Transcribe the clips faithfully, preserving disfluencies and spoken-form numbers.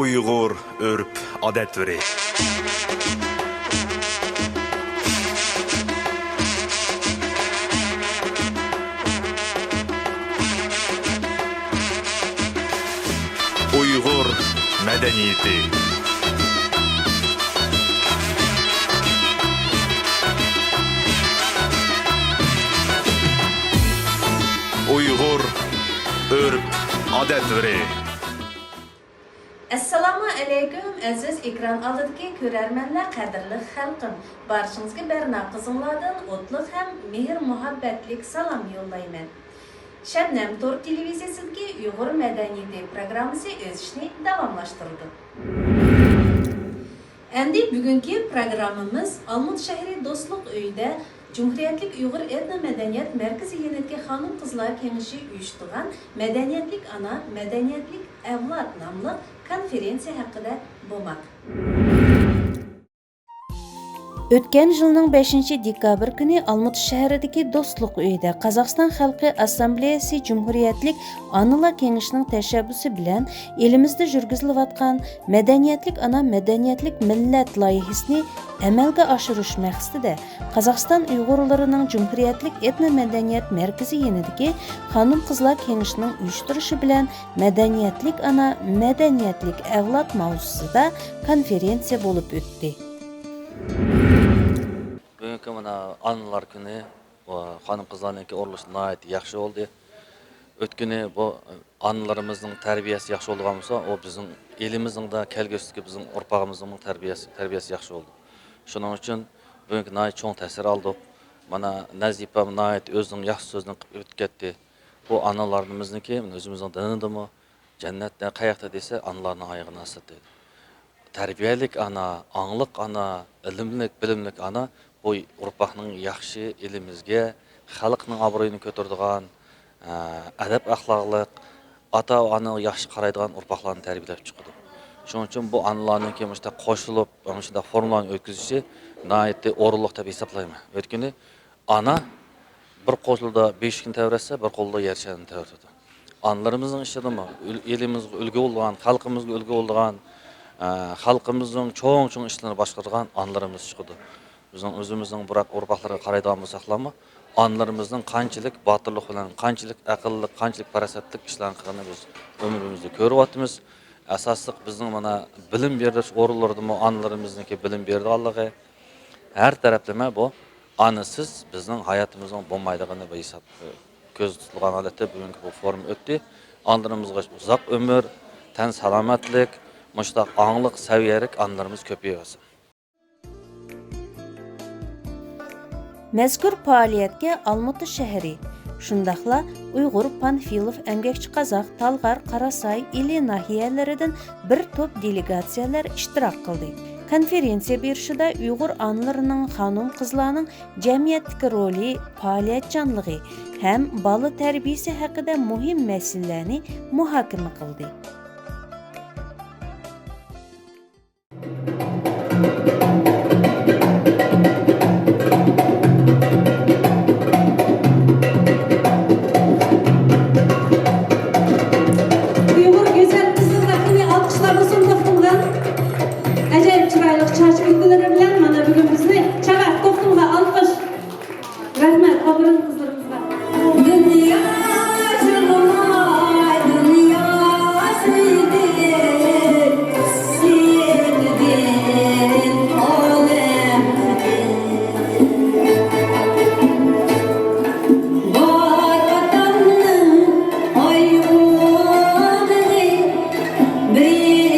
ئۇيغۇر ئۆرپ-ئادەتلىرى. ئۇيغۇر مەدەنىيىتى. ئۇيغۇر ئۆرپ-ئادەتلىرى. ئەسسالامۇ ئەلەيكۇم، ئەزىز ئېكران ئالدىدىكى كۆرەرمەنلەر، قەدىرلىك خەلقىم! بارچىڭىزگە بەرنا قىزىڭلاردىن ئوتلۇق ھەم مېھىر-مۇھەببەتلىك سالام يوللايمەن. شەبنەم تور تېلېۋىزىيەسىدىكى ئۇيغۇر مەدەنىيىتى پروگراممىسى ئۆز ئىشىنى داۋاملاشتۇرىدۇ. ئەمدى بۈگۈنكى پروگراممىمىز ئالمۇتا شەھىرى دوستلۇق ئۆيىدە جۇمھۇرىيەتلىك ئۇيغۇر ئېتنو مەدەنىيەت مەركىزى يېنىدىكى خانىم-قىزلار كېڭىشى ئۇيۇشتۇرغان مەدەنىيەتلىك ئانا، مەدەنىيەتلىك ئەۋلاد ناملىق كونفېرېنسىيە ھەققىدە بولماق. ئۆتكەن يىلنىڭ بەشىنچى دېكابىر كۈنى ئالمۇتا شەھىرىدىكى دوستلۇق ئۆيىدە قازاقىستان خەلقى ئاسسامبلېيەسى جۇمھۇرىيەتلىك ئانىلار كېڭىشىنىڭ تەشەببۇسى بىلەن ئېلىمىزدە يۈرگۈزۈلۈۋاتقان مەدەنىيەتلىك ئانا، مەدەنىيەتلىك مىللەت لايىھىسىنى ئەمەلگە ئاشۇرۇش مەقسىتىدە، قازاقىستان ئۇيغۇرلىرىنىڭ جۇمھۇرىيەتلىك ئېتنو مەدەنىيەت مەركىزى يېنىدىكى خانىم-قىزلار كېڭىشىنىڭ ئۇيۇشتۇرۇشى بىلەن مەدەنىيەتلىك ئانا، مەدەنىيەتلىك ئەۋلاد ماۋزۇسىدا كونفېرېنسىيە بولۇپ ئۆتتى. بۈگۈنكى مانا ئانىلار كۈنى، خانىم-قىزلارنىڭكى ئورۇنلىشىشى ناھايىتى ياخشى بولدى. ئۆتكىنى بۇ ئانىلىرىمىزنىڭ تەربىيەسى ياخشى بولىدىغان بولسا، ئۇ بىزنىڭ ئېلىمىزنىڭ دا، كەلگۈسىدىكى بىزنىڭ ئۇرپىقىمىزنىڭ تەربىيەسى، تەربىيەسى ياخشى بولىدۇ. شۇنىڭ ئۈچۈن بۈگۈنكى ناھايىتى چوڭ تەسىر ئالدۇق. مانا نەزىپە ناھايىتى ئۆزىنىڭ ياخشى سۆزىنى قىلىپ ئۆتۈپ كەتتى. بۇ ئانىلىرىمىزنىڭكى ئۆزىمىزنىڭ دىنىدىمۇ، جەننەتتە قەيەردە دېسە، ئانىلارنىڭ ئايىغى ناسىپ دەيدۇ. تەربىيەلىك ئانا، ئاڭلىق ئانا، ئىلىملىك، بىلىملىك ئانا بۇ ئۇرپاقنىڭ ياخشى، ئېلىمىزگە، خەلقنىڭ ئابرۇيىنى كۆتۈرىدىغان، ئە، ئەدەپ-ئەخلاقلىق، ئاتا-ئانىغا ياخشى قارايدىغان ئۇرپاقلارنى تەربىيەلەپ چىقىدۇ. شۇنىڭ ئۈچۈن بۇ ئانىلارنىڭكى مۇشۇنداق قوشۇلۇپ، مۇشۇنداق فورۇملارنى ئۆتكۈزۈشى ناھايىتى ئورۇنلۇق دەپ ھېسابلايمەن. ئۆيتكىنى ئانا بىر قولىدا بۆشۈكنى تەۋرەتسە، بىر قولىدا يەر شارىنى تەۋرىتىدۇ. ئانىلىرىمىزنىڭ ئىشىدىمۇ ئېلىمىزغا ئۈلگە بولىدىغان، خەلقىمىزگە ئۈلگە بولىدىغان، ئە، خەلقىمىزنىڭ چوڭ-چوڭ ئىشلىرىنى باشقۇرىدىغان ئانىلىرىمىز چىقىدۇ. بىزنىڭ ئۆزىمىزنىڭ بۇراق ئۇرپاقلىرىغا قارايدىغان بولساقلارمۇ، ئانىلىرىمىزنىڭ قانچىلىك باتۇرلۇق بىلەن، قانچىلىك ئەقىللىق، قانچىلىك پاراسەتلىك ئىشلارنى قىلغىنىنى بىز ئۆمرىمىزدە كۆرۈۋاتىمىز. ئاساسلىق بىزنىڭ مانا بىلىم بېرىش ئورۇنلىرىدىمۇ ئانىلىرىمىزنىڭكى بىلىم بېرىدىغانلىقى، ھەر تەرەپلىمە بۇ ئانىسىز بىزنىڭ ھاياتىمىزنىڭ بولمايدىغىنى بىر ھېساب، كۆزدە تۇتۇلغان ھالەتتە بۈگۈنكى بۇ فورۇم ئۆتتى. ئانىلىرىمىزغا ئۇزاق ئۆمۈر، تەن سالامەتلىك، مۇشۇنداق ئاڭلىق، سەۋىيەلىك ئانىلىرىمىز كۆپىيىۋەرسۇن. مەزكۇر پائالىيەتكە ئالمۇتا شەھىرى، شۇنداقلا ئۇيغۇر، پانفىلوف، ئەمگەكچى قازاق، تالغار، قاراساي، ئىلى ناھىيەلىرىدىن بىر توپ دېلېگاتسىيەلەر ئىشتىراك قىلدى. كونفېرېنسىيە بېرىشىدا ئۇيغۇر ئانىلىرىنىڭ، خانىم-قىزلارنىڭ جەمئىيەتتىكى رولى، پائالىيەتچانلىقى ھەم بالا تەربىيەسى ھەققىدە مۇھىم مەسىلىلەرنى مۇھاكىمە قىلدى. ئۇيغۇر گۈزەل قىزلىرىغا قېنى ئالقىشلارنى سۇن توختىمىغان. ئاجايىپ چىرايلىق چاچ ئۈلگىلىرى بىلەن مانا بۈگۈن بىزنى چاغاق توختىمىغان ئالقىش. رەھمەت، ئابىرىلىق قىزلىرىمىزغا. دۇنيا جىلۋىلاي، دۇنيا سۈيدۈك، سېنىدىن ئالەمدىن. بار ئاتامنىڭ ئايغۇلى، بىر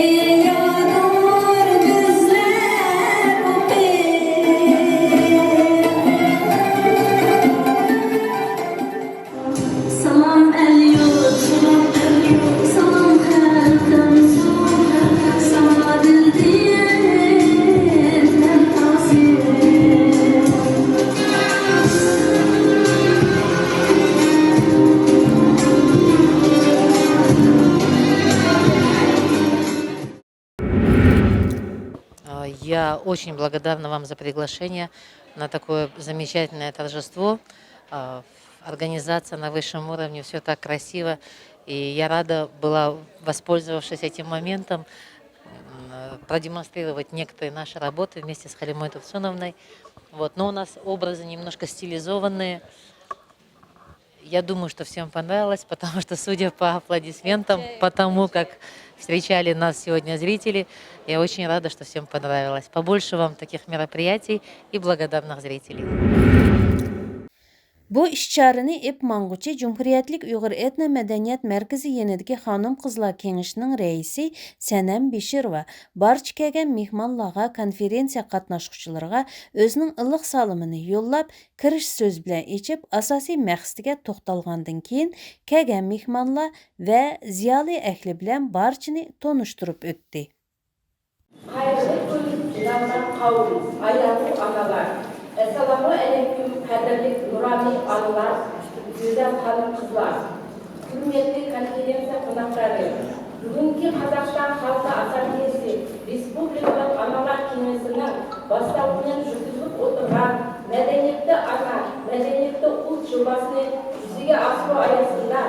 يادۇر گۈزەل ئوقى. سالام ئەل يۇرت، سالام ئەل يۇرت، سالام خەلقىم، ساڭا دىلدىن تەن تاسىم. А, я очень благодарна вам за приглашение на такое замечательное торжество. А, организация на высшем уровне, все так красиво. И я рада была, воспользовавшись этим моментом, э, продемонстрировать некоторые наши работы вместе с Халимой Турсуновной. Вот. Но у нас образы немножко стилизованные. Я думаю, что всем понравилось, потому что, судя по аплодисментам, по тому, как встречали нас сегодня зрители, я очень рада, что всем понравилось. Побольше вам таких мероприятий и благодарных зрителей. بۇ ئىشچارىنى ئېپ ماڭغۇچى جۇمھۇرىيەتلىك ئۇيغۇر ئېتنو مەدەنىيەت مەركىزى يېنىدىكى خانىم-قىزلار كېڭىشىنىڭ رەئىسى سەنەم بېشىروۋا بارچە كەلگەن مېھمانلارغا، كونفېرېنسىيە قاتناشقۇچىلىرىغا ئۆزىنىڭ ئىللىق سالىمىنى يوللاپ، كىرىش سۆزى بىلەن ئېچىپ، ئاساسىي مەقسىتىگە توختالغاندىن كېيىن، كەلگەن مېھمانلار ۋە زىيالىي ئەھلى بىلەن بارچىنى تونۇشتۇرۇپ ئۆتتى. قايغۇلۇق كۈن، ئىنانغان قەۋم، ئاياللىق ئانىلار. ئەسسالامۇ ئەلەيكۇم، قەدىرلىك نۇرانىي ئانىلار، گۈزەل خانىم-قىزلار، ھۆرمەتلىك كونفېرېنسىيە قوناقلىرى! بۈگۈنكى قازاقىستان خەلقى ئاسسامبلېيەسى رېسپۇبلىكىلىق ئانىلار كېڭىشىنىڭ باشلىقى بىلەن يۈرگۈزۈلۈپ ئولتۇرغان مەدەنىيەتتە ئانا، مەدەنىيەتتە ئۇل جۇماسىنى يۈزىگە ئاشۇرۇش ئاياغىدا،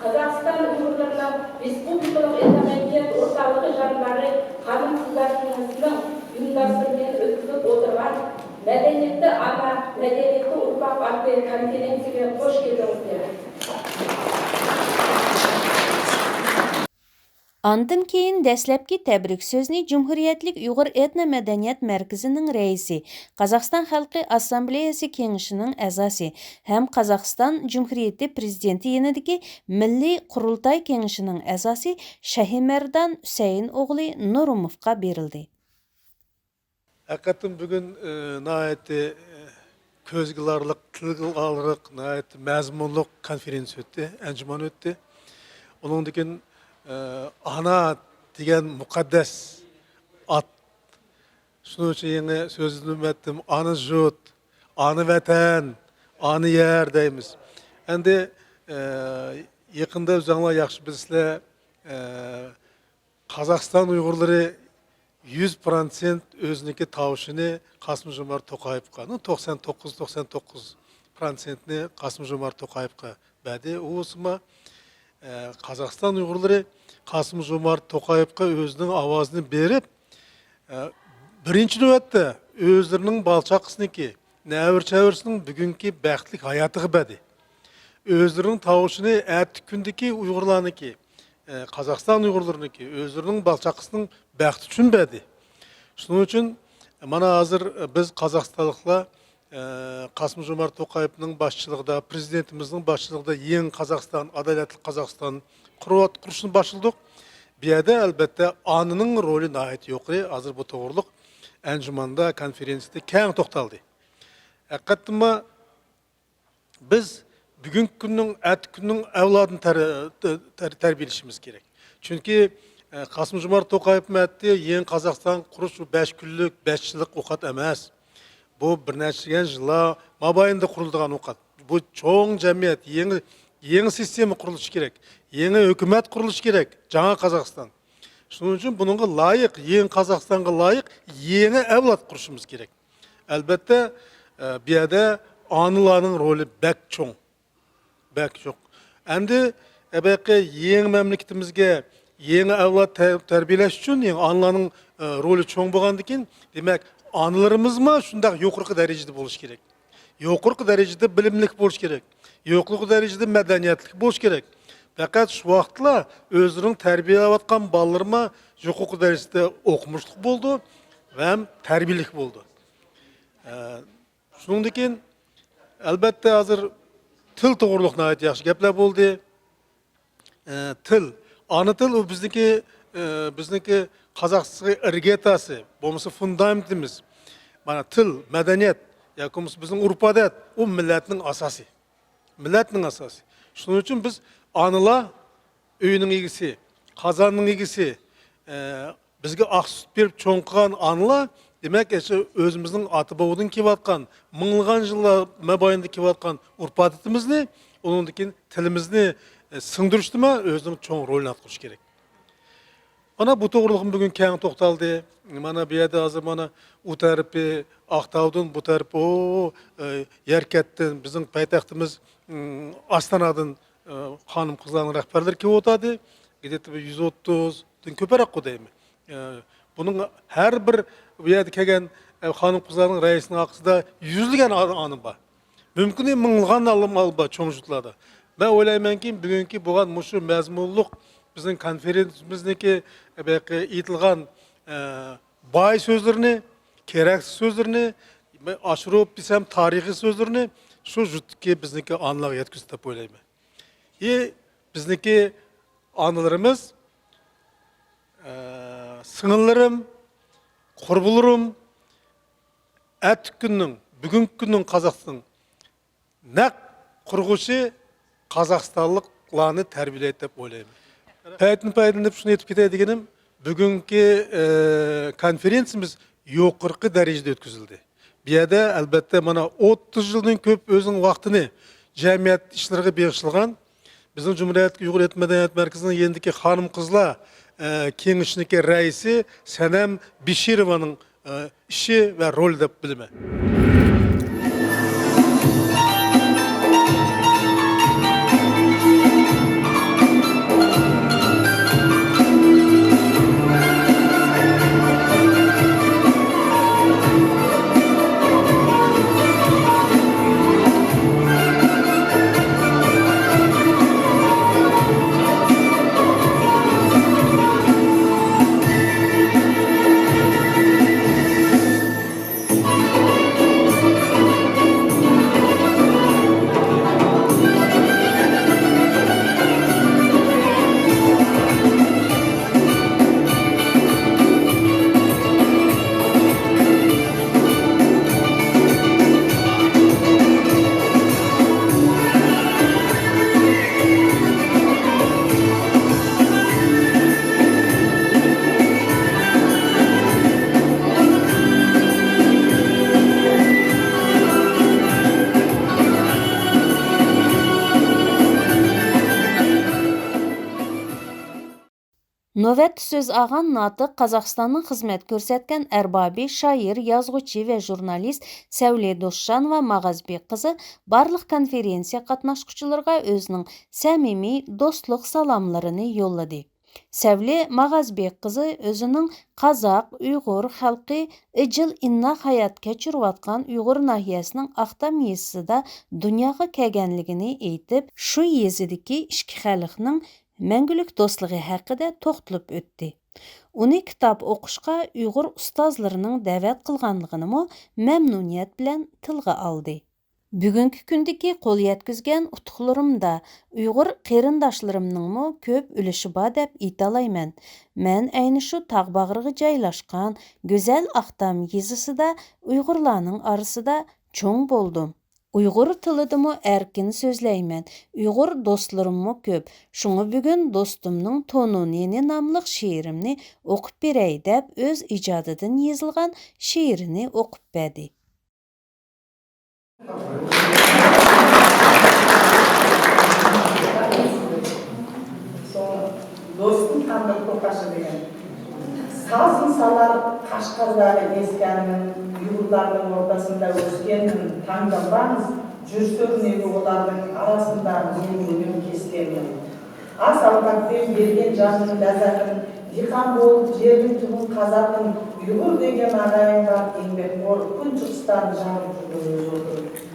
قازاقىستان ئۇيغۇرلىرىنىڭ رېسپۇبلىكىلىق ئېتنو مەدەنىيەت ئورتاقلىقى ژانىرلىرى خانىم-قىزلار كېڭىشىنىڭ ئۇيۇمداشلىقى بىلەن ئۆتكۈزۈپ ئولتۇرغان مەدەنىيەتتە ئانا، مەدەنىيەتتە ئۇرپاق ئاتلىق كونفېرېنسىيەگە خوش كەلدىڭىز دېدى. ئاندىن كېيىن دەسلەپكى تەبرىك سۆزىنى جۇمھۇرىيەتلىك ئۇيغۇر ئېتنو مەدەنىيەت مەركىزىنىڭ رەئىسى، قازاقىستان خەلقى ئاسسامبلېيەسى كېڭىشىنىڭ ئەزاسى ھەم قازاقىستان جۇمھۇرىيىتى پىرېزىدېنتى يېنىدىكى مىللىي قۇرۇلتاي كېڭىشىنىڭ ئەزاسى شاھىمەردان ھۈسەيىن ئوغلى نۇرۇموفقا بېرىلدى. ھەقىقەتەن بۈگۈن ناھايىتى كۆزگە ئىلارلىق، تىلغا ئالارلىق، ناھايىتى مەزمۇنلۇق كونفېرېنسىيە ئۆتتى، ئەنجۇمان ئۆتتى. ئۇنىڭدىن كېيىن ئانا دېگەن مۇقەددەس ئات، شۇنىڭ ئۈچۈن يېڭى سۆزلىدىم ئېيتتىم، ئانا يۇرت، ئانا ۋەتەن، ئانا يەر دەيمىز. ئەمدى يېقىندا ئۆزۈڭلار ياخشى بىلىسىلەر، قازاقىستان ئۇيغۇرلىرى يۈز پىروتسېنت ئۆزىنىڭكى تاۋۇشىنى قاسىم جومارت توقايېۋقا، توقسان توققۇز، توقسان توققۇز پىروتسېنتنى قاسىم جومارت توقايېۋقا بەردى. ئۇ بولسىمۇ، ئە، قازاقىستان ئۇيغۇرلىرى قاسىم جومارت توقايېۋقا ئۆزىنىڭ ئاۋازىنى بېرىپ، ئە، بىرىنچى نۆۋەتتە ئۆزلىرىنىڭ بالا-چاقىسىنىڭكى، نەۋرە-چەۋرىسىنىڭ بۈگۈنكى بەختلىك ھاياتىغا بەردى. ئۆزلىرىنىڭ تاۋۇشىنى ئەتىكۈندىكى ئۇيغۇرلارنىڭكى، ئە، قازاقىستان ئۇيغۇرلىرىنىڭكى، ئۆزلىرىنىڭ بالا-چاقىسىنىڭ بەختى ئۈچۈن بەردى. شۇنىڭ ئۈچۈن مانا ھازىر بىز قازاقىستانلىقلار، ئە، قاسىم جومارت توقايېۋنىڭ باشچىلىقىدا، پىرېزىدېنتىمىزنىڭ باشچىلىقىدا يېڭى قازاقىستان، ئادالەتلىك قازاقىستان قۇرۇۋات-، قۇرۇشنى باشلىدۇق. بۇ يەردە ئەلبەتتە ئانىنىڭ رولى ناھايىتى يۇقىرى. ھازىر بۇ توغرۇلۇق ئەنجۇماندا، كونفېرېنسىيەدە كەڭ توختالدى. ھەقىقەتتىنمۇ بىز بۈگۈنكى كۈننىڭ، ئەتىكۈننىڭ ئەۋلادىنى تەر-، تەر-، تەربىيەلىشىمىز كېرەك. چۈنكى، ئە، قاسىم جومارت توقايېۋمۇ ئېيتتى، يېڭى قازاقىستان قۇرۇش بۇ بەش كۈنلۈك، بەش يىللىق ئوقەت ئەمەس. بۇ بىر نەچچە يىللار مابەينىدە قۇرۇلىدىغان ئوقەت. بۇ چوڭ جەمئىيەت، يېڭى، يېڭى سىستېما قۇرۇلۇشى كېرەك. يېڭى ھۆكۈمەت قۇرۇلۇشى كېرەك. جاڭا قازاقىستان. شۇنىڭ ئۈچۈن بۇنىڭغا لايىق، يېڭى قازاقىستانغا لايىق يېڭى ئەۋلاد قۇرۇشىمىز كېرەك. ئەلبەتتە، ئە، بۇ يەردە ئانىلارنىڭ رولى بەك چوڭ، بەك چوڭ. ئەمدى، ئە، بۇ يېڭى مەملىكىتىمىزگە يېڭى ئەۋلاد تە-، تەربىيەلەش ئۈچۈن يېڭى ئانىلارنىڭ، ئە، رولى چوڭ بولغاندىن كېيىن، دېمەك، ئانىلىرىمىزمۇ شۇنداق يۇقىرىقى دەرىجىدە بولۇشى كېرەك. يۇقىرىقى دەرىجىدە بىلىملىك بولۇشى كېرەك. يۇقىرىقى دەرىجىدە مەدەنىيەتلىك بولۇشى كېرەك. پەقەت شۇ ۋاقىتلا ئۆزلىرىنىڭ تەربىيەلەۋاتقان بالىلىرىمۇ يۇقىرىقى دەرىجىدە ئوقۇمۇشلۇق بولىدۇ ھەم تەربىيەلىك بولىدۇ. ئە، شۇنىڭدىن كېيىن، ئەلبەتتە، ھازىر تىل توغرۇلۇق ناھايىتى ياخشى گەپلەر بولدى. ئە، تىل، ئانا تىل ئۇ بىزنىڭكى، ئە، بىزنىڭكى قازاقىستاننىڭ ئىرگېتاسى، بولمىسا فۇندامېنتىمىز. مانا تىل، مەدەنىيەت ياكى بولمىسا بىزنىڭ ئۇرپ-ئادەت، ئۇ مىللەتنىڭ ئاساسى. مىللەتنىڭ ئاساسى. شۇنىڭ ئۈچۈن بىز ئانىلار ئۆيىنىڭ ئىگىسى، قازاننىڭ ئىگىسى، ئە، بىزگە ئاق سۈت بېرىپ چوڭ قىلغان ئانىلار، دېمەك، ئەشۇ ئۆزىمىزنىڭ ئاتا-بوۋىدىن كېلىۋاتقان، مىڭلىغان يىللار مابەينىدە كېلىۋاتقان ئۇرپ-ئادىتىمىزنى، ئۇنىڭدىن كېيىن تىلىمىزنى، ئە، سىڭدۈرۈشتىمۇ ئۆزىنىڭ چوڭ رولىنى ئاتقۇزۇشى كېرەك. مانا بۇ توغرىلىقمۇ بۈگۈن كەڭ توختالدى. مانا بۇ يەردە ھازىر مانا ئۇ تەرىپى ئاقتاۋدىن، بۇ تەرىپى ئۇ، ئە، يەركەنتتىن، بىزنىڭ پايتەختىمىز، ئىم، ئاستانادىن، ئە، خانىم-قىزلارنىڭ رەھبەرلىرى كېلىپ ئولتۇردى. گىدېتى بىر يۈز ئوتتۇزدىن كۆپرەك قۇ دەيمەن. ئە، بۇنىڭ ھەر بىر بۇ يەردە كەلگەن، ئە، خانىم-قىزلارنىڭ رەئىسىنىڭ ئارقىسىدا يۈزلىگەن ئادەم بار. مۇمكىن، مىڭلىغان ئادەم بار چوڭ يۇرتلاردا. مەن ئويلايمەنكى، بۈگۈنكى بولغان مۇشۇ مەزمۇنلۇق بىزنىڭ كونفېرېنسىيىمىزنىڭكى، ئە، بايىقى ئېيتىلغان، ئە، باي سۆزلىرىنى، كېرەكسىز سۆزلىرىنى، ئاشۇرۇپ دېسەم، تارىخىي سۆزلىرىنى شۇ يۇرتتىكى بىزنىڭكى ئانىلارغا يەتكۈزدى دەپ ئويلايمەن. ئى، بىزنىڭكى ئانىلىرىمىز، ئە، سىڭىللىرىم، قۇربىلىرىم، ئەتىكى كۈننىڭ، بۈگۈنكى كۈننىڭ قازاقىستان نەق قۇرغۇچى قازاقىستانلىقلارنى تەربىيەلەيدۇ دەپ ئويلايمەن. پەيتتىن پەيدىلىنىپ شۇنى ئېيتىپ كېتەي دېگىنىم، بۈگۈنكى، ئە، كونفېرېنسىيىمىز يۇقىرىقى دەرىجىدە ئۆتكۈزۈلدى. بۇ يەردە، ئەلبەتتە، مانا، ئوتتۇز يىلدىن كۆپ ئۆزىنىڭ ۋاقتىنى جەمئىيەت ئىشلىرىغا بېغىشلىغان بىزنىڭ جۇمھۇرىيەتتىكى ئۇيغۇر ئېتنىك مەدەنىيەت مەركىزىنىڭ يېنىدىكى خانىم-قىزلار، ئە، كېڭىشىنىڭكى رەئىسى سەنەم بېشىروۋانىڭ، ئە، ئىشى ۋە رولى دەپ بىلىمەن. نۆۋەتتە سۆز ئالغان ناتىق قازاقىستاننىڭ خىزمەت كۆرسەتكەن ئەربابى، شائىر، يازغۇچى ۋە ژۇرنالىست سەۋلى دوستجانوۋا ماغازبېك قىزى بارلىق كونفېرېنسىيە قاتناشقۇچىلىرىغا ئۆزىنىڭ سەمىمىي، دوستلۇق سالاملىرىنى يوللىدى. سەۋلى ماغازبېك قىزى ئۆزىنىڭ قازاق، ئۇيغۇر خەلقى ئىجىل ئىناق ھايات كەچۈرۈۋاتقان ئۇيغۇر ناھىيەسىنىڭ ئاقتام يېزىسىدا دۇنياغا كەلگەنلىكىنى ئېيتىپ، شۇ يېزىدىكى ئىككى خەلقنىڭ مەڭگۈلۈك دوستلۇقى ھەققىدە توختىلىپ ئۆتتى. ئۇنى كىتاب ئوقۇشقا ئۇيغۇر ئۇستازلىرىنىڭ دەۋەت قىلغانلىقىنىمۇ مەمنۇنىيەت بىلەن تىلغا ئالدى. بۈگۈنكى كۈندىكى قول يەتكۈزگەن ئۇتۇقلىرىمدا ئۇيغۇر قېرىنداشلىرىمنىڭمۇ كۆپ ئۈلۈشى بار دەپ ئېيتالايمەن. مەن ئەينى شۇ تاغ باغرىغا جايلاشقان گۈزەل ئاقتام يېزىسىدا ئۇيغۇرلارنىڭ ئارىسىدا چوڭ بولدۇم. ئۇيغۇر تىلىدىمۇ ئەركىن سۆزلەيمەن. ئۇيغۇر دوستلىرىممۇ كۆپ. شۇڭا بۈگۈن دوستۇمنىڭ تونۇ نېنى ناملىق شېئىرىمنى ئوقۇپ بېرەي دەپ ئۆز ئىجادىدىن يېزىلغان شېئىرىنى ئوقۇپ بەردى. دوستۇم قانداق توقاش دېگەن. سازىنى سالار قاشقارلارنى ئېزگەنمەن، ئۇيغۇرلارنىڭ ئوردىسىدا ئۆسكەنمەن، تاڭدا بارمىز، جۈرسۈرنى ئۇيغۇرلارنىڭ ئارىسىدا مېنىڭ يولۇم كەسكەنمەن. ئاز ئاۋقاتتىن بەرگەن جاننىڭ لەززىتىنى، دېھقان بولۇپ يەرنىڭ تۈۋىنى قازاتتىم، ئۇيغۇر دېگەن ئاغايىڭ بار، ئەڭبەكخور، كۈن چىقسىتار، جانىم تۇردۇم ئۆز ئولتۇرۇپ.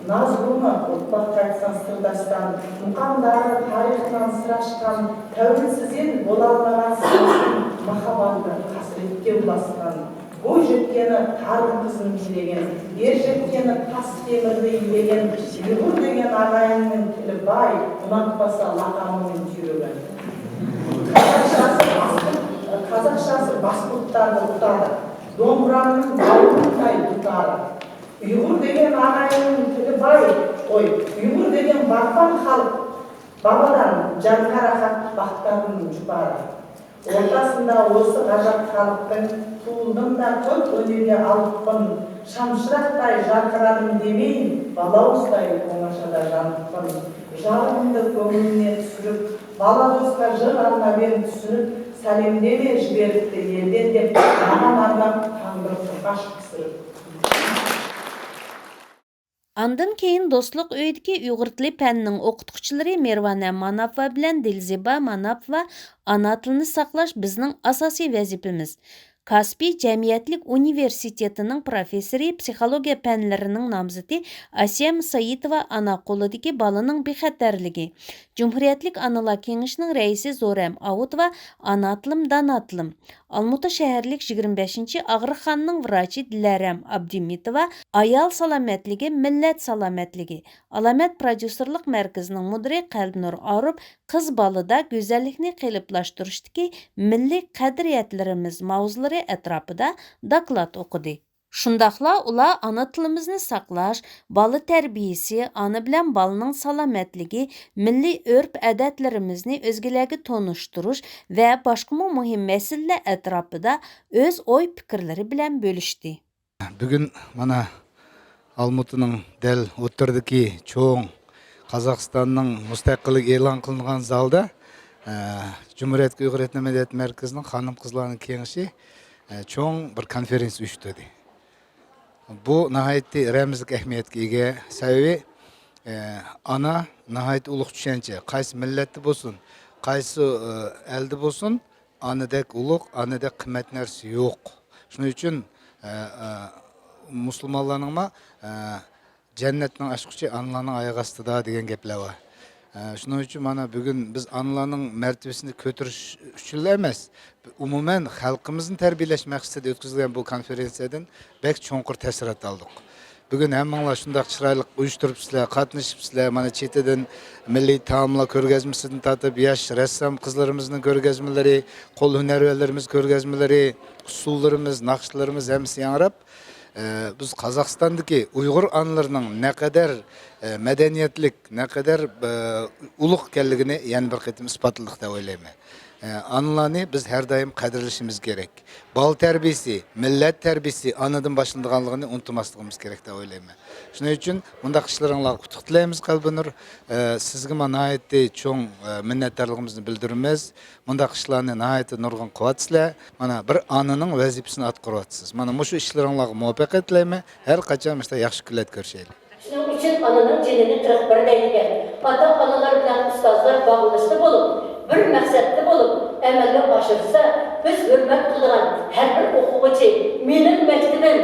نازۇگۇلنى ئوتلاپ قايتساڭ سىرداشتان، مۇقاملار تارىختىن سىر ئاچقان، تەۋرىتسىز ئىل بولالمىغان سىراسىم، ماھابباتنى ھەسرەتكە باسقان. بوي يەتكىنى قارنى قىزنى يېلىگەن، يەر يەتكىنى تاس تېمىرنى يېلىگەن، ئۇيغۇر دېگەن ئاغايىننىڭ تىلى باي، ئۇناتماسا لەقەمنىڭ تۈۋىگەن. قازاقچاسى باسقۇت، قازاقچاسى باسقۇتلارنى ئۇتار، دومبۇرامنىڭ داۋۇتىدەك دۇتار. ئۇيغۇر دېگەن ئاغايىننىڭ تىلى باي، ئوي، ئۇيغۇر دېگەن باغبان خەلق، بابىدىن جانغا راھەت، باختىدىن جۇپارى. ئورتاسىندا ئوزۇق ئاجاق خەلقىڭ، تۇغۇلدۇمدا قوت ئۆنۈگە ئالىپقىن، شامچىراقتاي جارقىرادىم دېمەي، بالاۋۇزداي ئوڭاشادا جانىپقىن. جارىغىمدا كۆڭلۈمنى چۈشۈرۈپ، بالا دوستقا جىر ئارناۋىم تۈسۈنۈپ، سالام دېمەي جىبېرىپتۇ يەردىن دەپ، ماڭا ئارناپ تاڭدىن قوقاش قىسىرىپ. ئاندىن كېيىن دوستلۇق ئۆيىدىكى ئۇيغۇر تىلى پەنىنىڭ ئوقۇتقۇچىلىرى مېرۋانە ماناپوۋا بىلەن دىلزىبا ماناپوۋا ئانا تىلنى ساقلاش بىزنىڭ ئاساسىي ۋەزىپىمىز، كاسپىي جەمئىيەتلىك ئۇنىۋېرسىتېتىنىڭ پروفېسسورى، پسىخولوگىيە پەنلىرىنىڭ نامزىتى ئاسىيەم سايىتوۋا ئانا قولىدىكى بالىنىڭ بىخەتەرلىكى، جۇمھۇرىيەتلىك ئانىلار كېڭىشىنىڭ رەئىسى زورەم ئاۋۇتوۋا ئانا تىلىم، دانا تىلىم، ئالمۇتا شەھەرلىك يىگىرمە بەشىنچى ئاغرىخانىنىڭ ۋراچى دىلەرەم ئابدىمىتوۋا ئايال سالامەتلىكى، مىللەت سالامەتلىكى، ئالامەت پروديۇسېرلىق مەركىزىنىڭ مۇدىرى قەلبىنۇر ئاروپ قىز بالىدا گۈزەللىكنى قېلىپلاشتۇرۇشتىكى مىللىي قەدرىيەتلىرىمىز ماۋزۇلىرى ئەتراپىدا دوكلات ئوقۇدى. شۇنداقلا ئۇلار ئانا تىلىمىزنى ساقلاش، بالا تەربىيىسى، ئانا بىلەن بالىنىڭ سالامەتلىكى، مىللىي ئۆرپ-ئادەتلىرىمىزنى ئۆزگىلەرگە تونۇشتۇرۇش ۋە باشقىمۇ مۇھىم مەسىلىلەر ئەتراپىدا ئۆز ئوي-پىكىرلىرى بىلەن بۆلۈشتى. بۈگۈن مانا ئالمۇتىنىڭ دەل ئوتتۇرىدىكى چوڭ قازاقىستاننىڭ مۇستەقىللىكى ئېلان قىلىنغان زالدا، ئە، جۇمھۇرىيەتتىكى ئۇيغۇر ئېتنو مەدەنىيەت مەركىزىنىڭ خانىم-قىزلارنىڭ كېڭىشى، ئە، چوڭ بىر كونفېرېنسىيە ئۇيۇشتۇردى. بۇ ناھايىتى رەمزلىك ئەھمىيەتكە ئىگە. سەۋەبى، ئە، ئانا ناھايىتى ئۇلۇغ چۈشەنچە. قايسى مىللەتتە بولسۇن، قايسى، ئە، ئەلدە بولسۇن، ئانىدەك ئۇلۇغ، ئانىدەك قىممەت نەرسە يوق. شۇنىڭ ئۈچۈن، ئە، ئە، مۇسۇلمانلارنىڭمۇ، ئە، جەننەتنىڭ ئاچقۇچى ئانىلارنىڭ ئاياغ ئاستىدا دېگەن گەپلەر بار. ئە، شۇنىڭ ئۈچۈن مانا بۈگۈن بىز ئانىلارنىڭ مەرتىۋىسىنى كۆتۈرۈش ئۈچۈنلا ئەمەس، ئومۇمەن خەلقىمىزنى تەربىيەلەش مەقسىتىدە ئۆتكۈزۈلگەن بۇ كونفېرېنسىيەدىن بەك چوڭقۇر تەسىرات ئالدۇق. بۈگۈن ھەممىڭلار شۇنداق چىرايلىق ئۇيۇشتۇرۇپسىلەر، قاتنىشىپسىلەر. مانا چېتىدىن مىللىي تائاملار كۆرگەزمىسىدىن تارتىپ، ياش رەسسام قىزلىرىمىزنىڭ كۆرگەزمىلىرى، قول ھۈنەرۋەنلىرىمىز كۆرگەزمىلىرى، ئۇسسۇللىرىمىز، ناخشىلىرىمىز ھەممىسى ياڭراپ، ئە، بىز قازاقىستاندىكى ئۇيغۇر ئانىلىرىنىڭ نەقەدەر، ئە، مەدەنىيەتلىك، نەقەدەر، ئە، ئۇلۇغ ئىكەنلىكىنى يەنە بىر قېتىم ئىسپاتلىدۇق دەپ ئويلايمەن. ئە، ئانىلارنى بىز ھەر دائىم قەدىرلىشىمىز كېرەك. بالا تەربىيىسى، مىللەت تەربىيىسى ئانىدىن باشلىنىدىغانلىقىنى ئۇنتۇماسلىقىمىز كېرەك دەپ ئويلايمەن. شۇنىڭ ئۈچۈن مۇنداق ئىشلىرىڭلارغا ئۇتۇق تىلەيمىز، قەلبىنۇر. ئە، سىزگىمۇ ناھايىتى چوڭ، ئە، مىننەتدارلىقىمىزنى بىلدۈرىمىز. مۇنداق ئىشلارنى ناھايىتى نۇرغۇن قىلىۋاتىسىلەر. مانا بىر ئانىنىڭ ۋەزىپىسىنى ئاتقۇرۇۋاتىسىز. مانا مۇشۇ ئىشلىرىڭلارغا مۇۋەپپەقىيەت تىلەيمەن. ھەر قاچان مۇشۇنداق ياخشى كۈنلەردە كۆرۈشەيلى. شۇنىڭ ئۈچۈن ئانىنىڭ جېنىنى قىرىق بىر دەيدىكەن. ئاتا-ئانىلار بىلەن ئۇستازلار باغلىنىشتا بولۇپ، بىر مەقسەتتە بولۇپ ئەمەلگە ئاشۇرسا، بىز ھۆرمەت قىلىدىغان ھەر بىر ئوقۇغۇچى، مېنىڭ مەكتىپىم،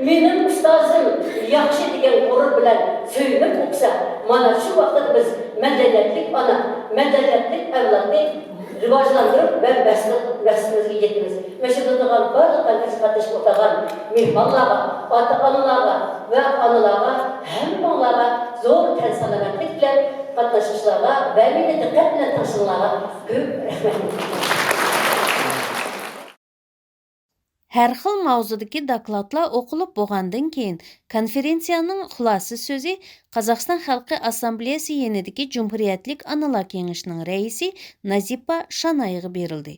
مېنىڭ ئۇستازىم ياخشى دېگەن غۇرۇر بىلەن سۆيۈنۈپ ئوقۇسا، مانا شۇ ۋاقىت بىز مەدەنىيەتلىك ئانا، مەدەنىيەتلىك ئەۋلادنى رىۋاجلاندۇرۇپ ۋە مەقسىتىمىزگە يېتىمىز. مۇشۇ بارلىق كونفېرېنسىيەگە قاتنىشىپ ئولتۇرغان مېھمانلارغا، ئاتا-ئانىلارغا ۋە ئانىلارغا ھەممىڭلارغا زور تەن سالامەتلىك بىلەن قاتناشقۇچىلارغا ۋە مېنى دىققەت بىلەن تىڭشىغىنىڭلارغا كۆپ رەھمەت. ھەر خىل ماۋزۇدىكى دوكلاتلار ئوقۇلۇپ بولغاندىن كېيىن، كونفېرېنسىيەنىڭ خۇلاسە سۆزى قازاقىستان خەلقى ئاسسامبلېيەسى يېنىدىكى جۇمھۇرىيەتلىك ئانىلار كېڭىشىنىڭ رەئىسى نازىپا شانايغا بېرىلدى.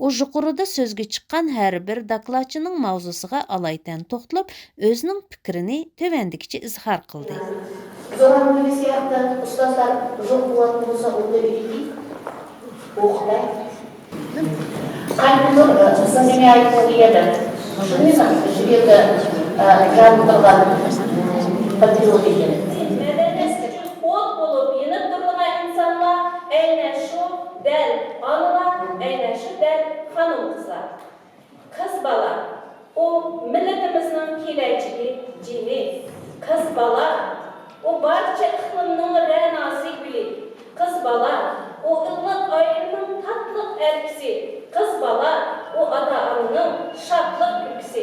ئۇ يۇقىرىدا سۆزگە چىققان ھەر بىر دوكلاتچىنىڭ ماۋزۇسىغا ئالايىتەن توختىلىپ، ئۆزىنىڭ پىكرىنى تۆۋەندىكىچە ئىزھار قىلدى. زورەم مۇدىرىسى ھەققىدە ئۇستازلار جوق بولۇۋاتقان بولسا، ئۇنى ئۆگىتىپ، ئوقۇپ بەر. قايتىدۇر، سىزگە ئايتقۇم كېلىدۇ. شۇنى شۇ يەردە، ئە، جان قىلغان پاترىيوت ئىكەن. مەدەنىيەت ئۈچۈن ئوت بولۇپ يېنىپ تۇرىدىغان ئىنسانلار ئەينە شۇ دەل ئانىلار، ئەينە شۇ دەل خانىم-قىزلار. قىز بالا، ئۇ مىللىتىمىزنىڭ كېلەچىكى، جېنى. قىز بالا، ئۇ بارچە ئىقلىمنىڭ رەناسى گۈلى. قىز بالا، ئۇ ئىللىق ئائىلىنىڭ تاتلىق ئەركىسى. قىز بالا، ئۇ ئاتا-ئانىنىڭ شادلىق كۈلكىسى.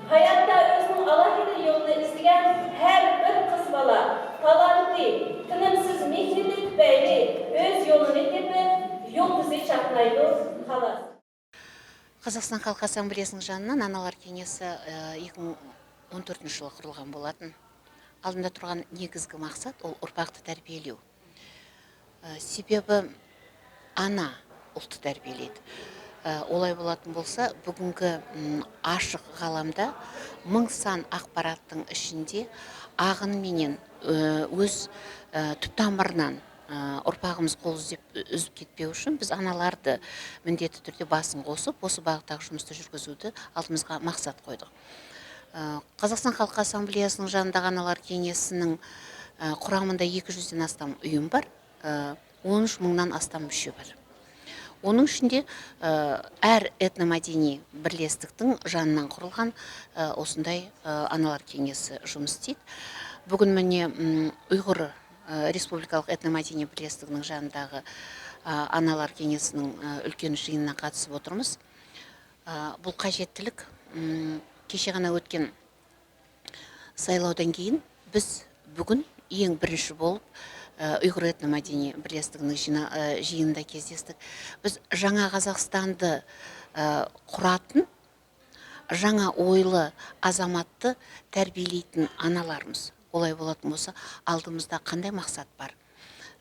ھاياتتا ئۆزىنىڭ ئالاھىدە يولىنى ئىزدىگەن ھەر بىر قىز بالا تالانتى، تىنىمسىز مېھرى تۈپەيلى ئۆز يولىنى تېپىپ، يۇلتۇزى چاقنايدۇ، خالاس. قازاقىستان خەلق ئاسسامبلېيەسىنىڭ جانىنىڭ ئانىلار كېڭىشى، ئە، ئىككى مىڭ ئون تۆتىنچى يىلى قۇرۇلغان بولاتتى. ئالدىندا تۇرغان نېگىزگى مەقسەت ئۇ ئۇرپاقنى تەربىيەلەش. ئە، سەۋەبى ئانا ئۇلنى تەربىيەلەيدۇ. ئە، ئۇنداق بولاتتىغان بولسا، بۈگۈنكى، م، ئاشۇ غالامدا مىڭ سان ئاخباراتنىڭ ئىچىندە ئاغىنە مېنىڭ، ئە، ئۆز، ئە، تۈپ تامىرىنىڭ ئە، ئۇرپاغىمىز قول ئۈزۈپ، ئۈزۈپ كەتمەي ئۈچۈن بىز ئانىلارنى مىللىي تۈردە باسقۇنغا قوشۇپ، بۇ باغدا شۇ ئىشنى يۈرگۈزۈشنى ئالدىمىزغا مەقسەت قويدۇق. ئە، قازاقىستان خەلق ئاسسامبلېيەسىنىڭ جانىدىكى ئانىلار كېڭىشىنىڭ، ئە، قۇرامىدا ئىككى يۈزدىن ئاستام ئۇيۇم بار، ئە، ئون ئۈچ مىڭدىن ئاستام مۈشە بار. ئۇنىڭ ئىچىندە، ئە، ھەر ئېتنو مەدەنىي بىرلەشلىكنىڭ جانىدىن قۇرۇلغان، ئە، ئۇسۇنداي، ئە، ئانىلار كېڭىشى جۇمۇس ئىستەيدۇ. بۈگۈن مېنى، ئىم، ئۇيغۇر، ئە، رېسپۇبلىكالىق ئېتنو-مەدەنىي بىرلەشلىكنىڭ جانىدىكى، ئە، ئانىلار كېڭىشىنىڭ، ئە، ئۈلكەن جىيىنىغا قاتنىشىپ ئولتۇرىمىز. ئە، بۇ قەجەتتىلىك، ئىم، كېچە غەنە ئۆتكەن سايلاۋدىن كېيىن بىز بۈگۈن ئەڭ بىرىنچى بولۇپ، ئە، ئۇيغۇر ئېتنو-مەدەنىي بىرلەشلىكنىڭ جىنا-، ئە، جىيىنىدا كېزىشتۇق. بىز جاڭا قازاقىستاندا، ئە، قۇراتتىن، جاڭا ئويلۇ ئازاماتنى تەربىيەلەيتىن ئانىلارمىز. ئۇلاي بولاتتىن بولسا، ئالدىمىزدا قانداق مەقسەت بار؟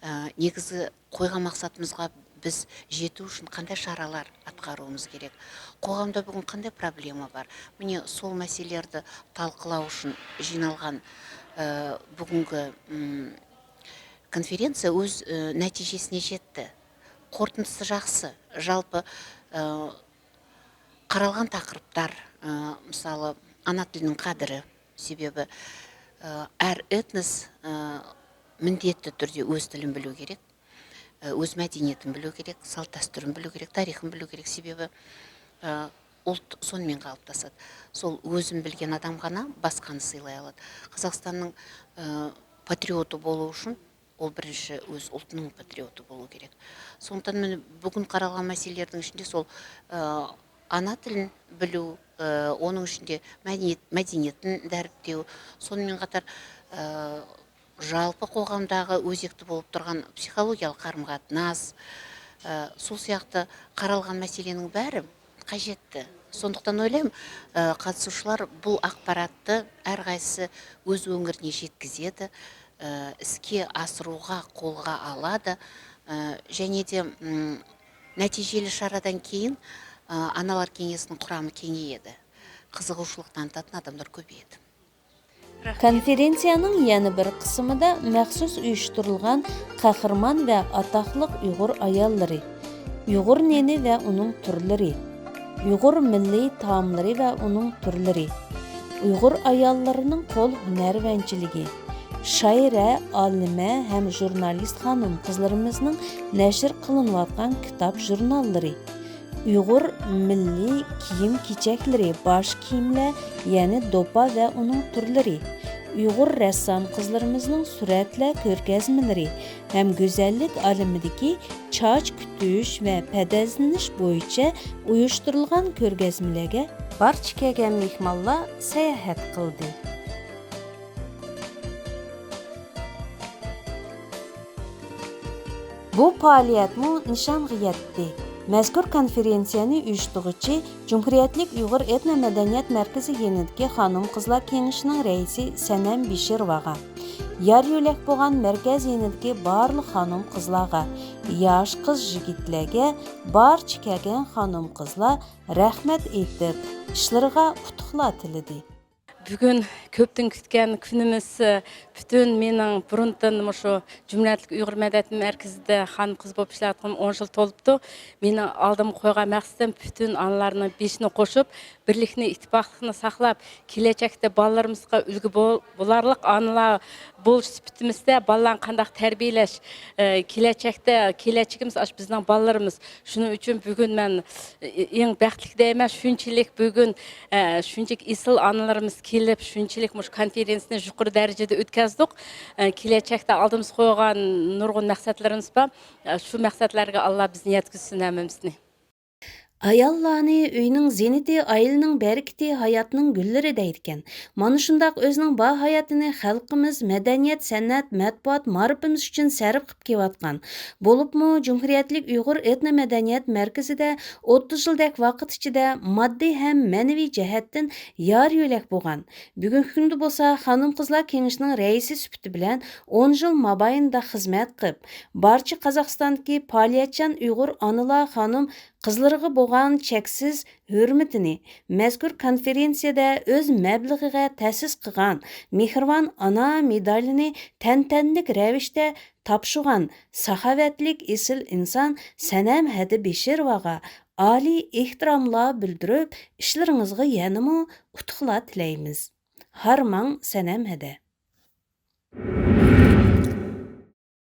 ئە، نېگىزى قويغان مەقسەتىمىزگە بىز يېتىش ئۈچۈن قانداق چارىلەر ئاتقىرىۋېلىشىمىز كېرەك؟ قوغامدا بۈگۈن قانداق پروبلېما بار؟ مانا شۇ مەسىلىلەرنى تالقىلاش ئۈچۈن جىينالغان، ئە، بۈگۈنكى، ئىم، كونفېرېنسىيە ئۆز، ئە، نەتىجىسىنى يەتتى. قورۇتىندىسى ياخشى. جالپى، ئە، قارالغان تەقرىبلەر، ئە، مىسالى، ئانا تىلنىڭ قەدرى. سەۋەبى، ئە، ھەر ئېتنوس، ئە، مىندەتتە تۇرىدۇ، ئۆز تىلىنى بىلىۋى كېرەك. ئە، ئۆز مەدەنىيىتىنى بىلىۋى كېرەك، سالت-دەستۇرىنى بىلىۋى كېرەك، تارىخىنى بىلىۋى كېرەك. سەۋەبى، ئە، ئۇلت سونىڭ مېڭە قالىپلىشىدۇ. شۇ ئۆزىنى بىلگەن ئادەمغىلا باشقىنى سىيلايالايدۇ. قازاقىستاننىڭ، ئە، پاترىيوتى بولۇش ئۈچۈن ئۇ بىرىنچى ئۆز ئۇلتىنىڭ پاترىيوتى بولۇشى كېرەك. شۇنىڭدىن مانا بۈگۈن قارالغان مەسىلىلەرنىڭ ئىچىدە شۇ، ئە، ئانا تىلىنى بىلىۋى، ئە، ئۇنىڭ ئىچىدە مەدەنىيەت، مەدەنىيەتنى دەرىپلىۋى، شۇنىڭ قاتار، ئە، جالپى قوغامدىكى ئۆزەكتە بولۇپ تۇرغان پسىخولوگىيەلىك قارىمۇ قاتناش، ئە، شۇ سىياقتا قارالغان مەسىلىنىڭ بارى قەجەتتە. شۇنداقتىن ئويلايمەن، ئە، قاتنىشقۇچىلار بۇ ئاخباراتنى ھەر قايسىسى ئۆز ئۆڭۈرىنى يەتكۈزىدۇ، ئە، ئىشقا ئاشۇرۇۋغا قولغا ئالىدۇ. ئە، يەنە دە، ئىم، نەتىجىلىك چارىدىن كېيىن، ئە، ئانىلار كېڭىشىنىڭ قۇرامى كېڭىيىدۇ. قىزىقچىلىق تارتىدىغان ئادەملەر كۆپىيىدۇ. كونفېرېنسىيەنىڭ يەنە بىر قىسمىدا مەخسۇس ئۇيۇشتۇرۇلغان قەھرىمان ۋە ئاتاقلىق ئۇيغۇر ئاياللىرى، ئۇيغۇر نېنى ۋە ئۇنىڭ تۈرلىرى، ئۇيغۇر مىللىي تائاملىرى ۋە ئۇنىڭ تۈرلىرى، ئۇيغۇر ئاياللىرىنىڭ قول ھۈنەرۋەنچىلىكى، شائىرە، ئالىمە ھەم ژۇرنالىست خانىم-قىزلىرىمىزنىڭ نەشر قىلىنىۋاتقان كىتاب-ژۇرناللىرى، ئۇيغۇر مىللىي كىيىم-كېچەكلىرى، باش كىيىملەر، يەنى دوپپا ۋە ئۇنىڭ تۈرلىرى، ئۇيغۇر رەسسام قىزلىرىمىزنىڭ سۈرەتلەر كۆرگەزمىلىرى ھەم گۈزەللىك ئالىمىدىكى چاچ كۈتۈش ۋە پەدەزلىنىش بويىچە ئۇيۇشتۇرۇلغان كۆرگەزمىلەرگە بارچە كەلگەن مېھمانلار ساياھەت قىلدى. بۇ پائالىيەتمۇ نىشانغا يەتتى. مەزكۇر كونفېرېنسىيەنى ئۇيۇشتۇرغۇچى جۇمھۇرىيەتلىك ئۇيغۇر ئېتنو مەدەنىيەت مەركىزى يېنىدىكى خانىم-قىزلار كېڭىشىنىڭ رەئىسى سەنەم بېشىروۋاغا، يار-يۆلەك بولغان مەركەز يېنىدىكى بارلىق خانىم-قىزلارغا، ياش قىز-يىگىتلەرگە، بارچە كەلگەن خانىم-قىزلار رەھمەت ئېيتىپ، ئىشلىرىغا ئۇتۇقلار تىلىدى. بۈگۈن كۆپتىن كۈتكەن كۈنىمىز، پۈتۈن مېنىڭ بۇرۇندىن مۇشۇ جۇمھۇرىيەتلىك ئۇيغۇر مەدەنىيەت مەركىزىدە خانىم-قىز بولۇپ ئىشلەۋاتقىنىم ئون يىل تولۇپتۇ. مېنىڭ ئالدىمغا قويغان مەقسىتىم پۈتۈن ئانىلارنىڭ بېشىنى قوشۇپ، بىرلىكنى، ئىتتىپاقلىقنى ساقلاپ، كېلەچەكتە بالىلىرىمىزغا ئۈلگە بول-، بولارلىق ئانىلار بولۇش سۈپىتىمىزدە بالىلارنى قانداق تەربىيەلەش، ئە، كېلەچەكتە، كېلەچىكىمىز ئاشۇ بىزنىڭ بالىلىرىمىز. شۇنىڭ ئۈچۈن بۈگۈن مەن، ئى-، ئىڭ بەختلىك دەيمەن، شۇنچىلىك بۈگۈن، ئە، شۇنچىلىك ئېسىل ئانىلىرىمىز كېلىپ، شۇنچىلىك مۇشۇ كونفېرېنسىيەنى يۇقىرى دەرىجىدە ئۆتكەزدۇق. ئە، كېلەچەكتە ئالدىمىزغا قويغان نۇرغۇن مەقسەتلىرىمىز بار. ئە، شۇ مەقسەتلەرگە ئاللا بىزنى يەتكۈزسۇن ھەممىمىزنى. ئاياللارنى ئۆينىڭ زىننىتى، ئائىلىنىڭ بەرىكىتى، ھاياتنىڭ گۈللىرى دەيدىكەن. مانا شۇنداق ئۆزىنىڭ بار ھاياتىنى خەلقىمىز مەدەنىيەت، سەنئەت، مەتبۇئات، مائارىپىمىز ئۈچۈن سەرپ قىلىپ كېلىۋاتقان، بولۇپمۇ جۇمھۇرىيەتلىك ئۇيغۇر ئېتنو مەدەنىيەت مەركىزىدە ئوتتۇز يىلدەك ۋاقىت ئىچىدە ماددىي ھەم مەنىۋى جەھەتتىن يار-يۆلەك بولغان، بۈگۈنكى كۈندە بولسا خانىم-قىزلار كېڭىشىنىڭ رەئىسى سۈپىتى بىلەن ئون يىل مابەينىدە خىزمەت قىلىپ، بارچە قازاقىستاندىكى پائالىيەتچان ئۇيغۇر ئانىلار، خانىم-قىزلىرىغا بولغان چەكسىز ھۆرمىتىنى، مەزكۇر كونفېرېنسىيەدە ئۆز مەبلىغىگە تەسىس قىلغان مېھرىبان ئانا مېدالىنى تەنتەنىلىك رەۋىشتە تاپشۇرغان ساخاۋەتلىك ئېسىل ئىنسان سەنەم ھەدە بېشىروۋاغا ئالىي ئېھتىراملار بىلدۈرۈپ، ئىشلىرىڭىزغا يەنىمۇ ئۇتۇقلار تىلەيمىز. ھارماڭ سەنەم ھەدە.